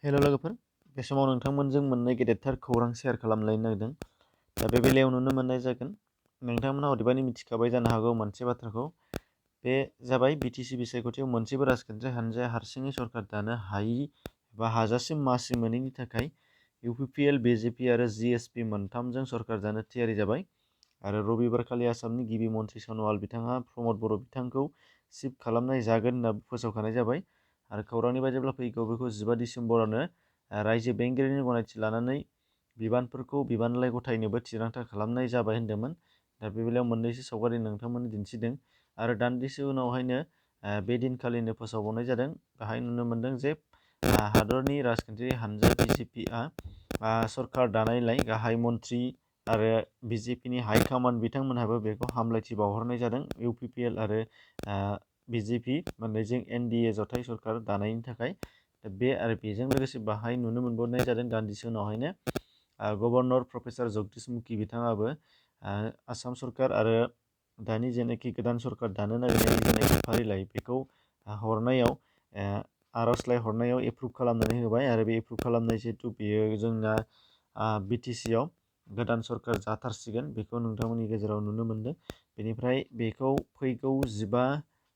हेल' लोगोफोर, बे समाव नोंथांमोनजों मोननै गेदेरथार खौरां शेयार खालामलायनो नागिरदों। दा बे बेलायाव नुनो मोननाय जागोन, नोंथांमोना अदेबानि मिथिखाबाय जानो हागौ मोनसे बाथ्राखौ। बे जाबाय बिटिसि बिसायख'थियाव मोनसेबो राजखान्थि हान्जाया हारसिङै सरकार दानो हायि एबा हाजासिम मासि मोनैनि थाखाय इउपिपिएल, बिजेपि आरो जिएसपि मोनथामजों सरकार दानो थियारि जाबाय। आरो रबिबारखालि आसामनि गिबि मन्थ्रि सन'वाल बिथाङा प्रमद बर' बिथांखौ सिफ खालामनाय जागोन होनना फोसावखानाय जाबाय। आरो खौरांनि बायदिब्ला फैगौ बेखौ 15 डिसेम्बरावनो रायजो बेंगिरिनि गनायथि लानानै बिबानफोरखौ बिबानलाइ गथायनोबो थिरांथा खालामनाय जाबाय होन्दोंमोन। दा बे बेलायाव मोननैसो सावगारि नोंथांमोननो दिन्थिदों आरो दान्दिसे उनावहायनो बे दिनखालिनो फोसावबावनाय जादों। बेहाय नुनो मोन्दों जे हादरनि राजखान्थियारि हान्जा बिजेपिआ सरकार दानायलाय गाहाय मन्थ्रि आरो बिजेपिनि हाइकमान्ड बिथांमोनहाबो बेखौ हामलायथि बावहरनाय जादों। इउपिपिएल आरो बिजेपि मोननैजों एनडिए जथाय सरकार दानायनि थाखाय। बे आरो बेजों लोगोसे बाहाय नुनो मोनबावनाय जादों दान्दिसे उनावहायनो गभर्नर प्रफेसर जगदीश मुखी बिथाङाबो आसाम सरकार आरो दानि जेनाखि गोदान सरकार दानो नागिरनाय जेनाखि फारिलाइ बेखौ हरनायाव आर'जलाइ हरनायाव एप्रुभ खालामनानै होबाय। आरो बे एप्रुभ खालामनाय जिहेतु बेयो जोंना बिटिसिआव गोदान सरकार जाथारसिगोन बेखौ नोंथांमोननि गेजेराव नुनो मोनदों। बेनिफ्राय बेखौ फैगौ 15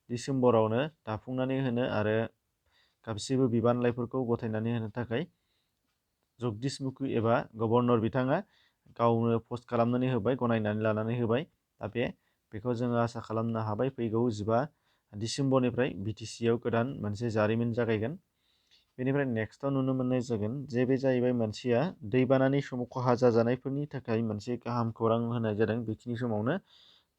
डिसेम्बरावनो दाफुंनानै होनो आरो गासिबो बिबानलाइफोरखौ गथायनानै होनो थाखाय जगदीश मुखी एबा गभर्नर बिथाङा गावनो पस्ट खालामनानै होबाय, गनायनानै लानानै होबाय। दा बेखौ जोङो आसा खालामनो हाबाय फैगौ 15 डिसेम्बरनिफ्राय बिटिसिआव गोदान मोनसे जारिमिन जागायगोन। बेनिफ्राय नेक्स्टआव नुनो मोननाय जागोन जे बे जाहैबाय मोनसेया दैबानानि समाव खहा जाजानायफोरनि थाखाय मोनसे गाहाम खौरां होनाय जादों बेखिनि समावनो।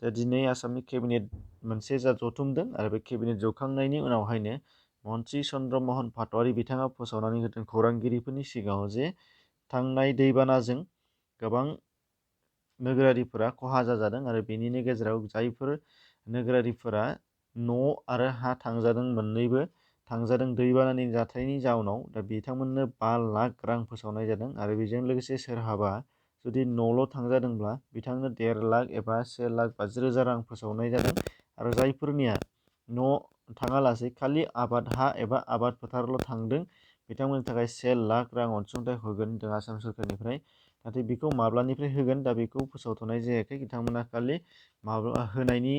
दा दिनै आसामनि केबिनेट मोनसे जथुमदों आरो बे केबिनेट जौखांनायनि उनावहायनो मन्त्रि चन्द्र महन पाटवारी बिथाङा फोसावनानै होदों खौरांगिरिफोरनि सिगाङाव जे थांनाय दैबानाजों गोबां नोगोरारिफोरा खहा जाजादों आरो बेनिनो गेजेराव जायफोर नोगोरारिफोरा न' आरो हा थांजादों, मोननैबो थांजादों दैबानानि जाथायनि जाउनाव, दा बिथांमोननो 5 लाख रां फोसावनाय जादों। आरो बेजों लोगोसे सोरहाबा जुदि न'ल' थांजादोंब्ला बिथांनो 1.5 लाख एबा 1,50,000 रां फोसावनाय जादों। आरो जायफोरनिया न' थाङालासे खालि आबाद हा एबा आबाद फोथारल' थांदों बिथांमोननि थाखाय 1 लाख रां अनसुंथाइ होगोन होनदों आसाम सरकारनिफ्राय। नाथाय बेखौ माब्लानिफ्राय होगोन दा बेखौ फोसावथ'नाय जायाखै। बिथांमोना खालि माब्ला होनायनि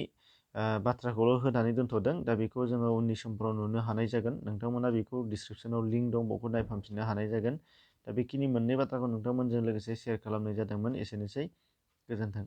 बाथ्राखौल' होनानै दोनथ'दों। दा बेखौ जोङो उननि समफोराव नुनो हानाय जागोन। नोंथांमोना बेखौ डिसक्रिपसनाव लिंक दं, बेखौ नायफामफिननो हानाय जागोन। दा बेखिनि मोननै बाथ्राखौ नोंथांमोनजों लोगोसे शेयार खालामनाय जादोंमोन। एसेनोसै, गोजोन्थों।